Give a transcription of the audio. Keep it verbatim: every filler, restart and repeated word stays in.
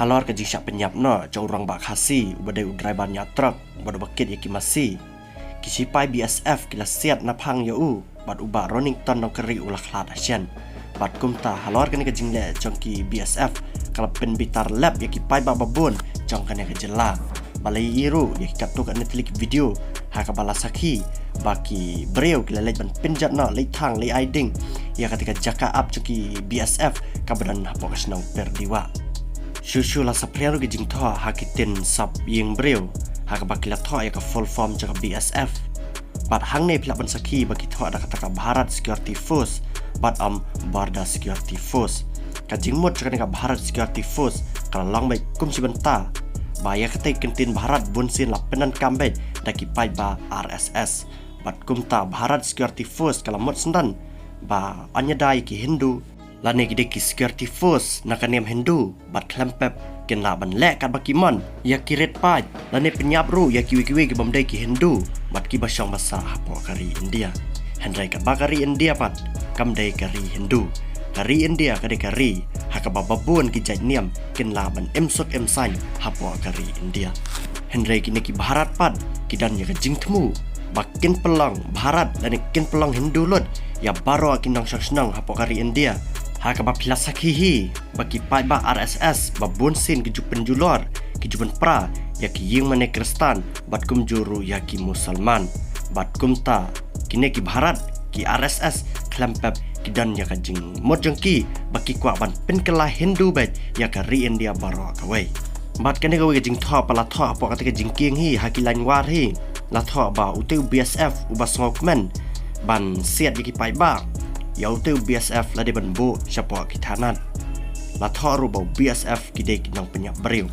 Halor ka jingshah pynïap noh jong u rangbah Khasi uba dei u driver ñiah trok bad uba kit ïa ki masi, ki shipai B S F ki la siat naphang ïa u bad u Bah Ronington Nongkari u la khlad hashen. Bad kumta halor kane ka jingleh jong ki B S F ka la pynbitar lep ïa ki paidbah babun jong kane ka jylla. Ba la ïohi ruh ïa ki katto katne tylli ki video ha kaba la sakhi ba ki briew ki la leit ban pynjot noh, leit thang, leit ai ding ïa kata ka jaka ap jong ki B S F kaba don hapoh ka shnong Pyrdiwah. Shuh shuh la saphriang ruh ki jingthoh ha ki ktien sap ïing briew ha kaba ki la thoh ïa ka full form jong ka B S F. Bad hangne phi lah ban sakhi ba ki thoh da kata ka Bharat Security Force bad ym Border Security Force. Ka jingmut jong kane ka Bharat Security Force ka la long beit kum shi bynta ba ïa katei ka kyntien Bharat bunsien la pyndonkam beit da ki paidbah R S S. Bad kumta Bharat Security Force ka la mut syndon ba yn ïada ïa ki Hindu lane ki dei ki security force na ka niam Hindu bad khlem pep kin lah ban leh katba ki mon ïa ki rit paid lane pynïap ruh ïa kiwei kiwei ki bym dei ki Hindu bad kiba shong ba sah hapoh ka ri India. Hynrei katba ka ri India pat kam dei ka ri Hindu. Ka ri India ka dei ka ri ha kaba babun ki jait niam kin lah ban im suk im saiñ hapoh ka ri India. Hynrei kine ki Bharat pat ki don ïa ka jingthmu ba kin pynlong Bharat lane kin pynlong Hindu lut ïa baroh ki nongshong shnong hapoh ka ri India. Ha kaba phi la sakhi hi ba ki paidbah R S S ba bunsien ki ju pynjulor, ki ju pynpra ïa ki ïing mane Khristan bad kumjuh ruh ïa ki Musalman. Bad kumta kine ki Bharat, ki R S S khlem pep ki don ïa ka jingmut jong ki ba ki kwah ban pynkylla Hindu beit ïa ka ri India baroh kawei. Bad kane kawei ka jingthoh pat la thoh hapoh kata ka jingkieng hi ha ki lain war hi. La thoh ba utei u B S F uba sngewkmen ban siat ïa ki paidbah, ïa utei u B S F la dei ban buh shapoh ki thanat. La thoh ruh ba u B S F ki dei ki nongpynïap briew.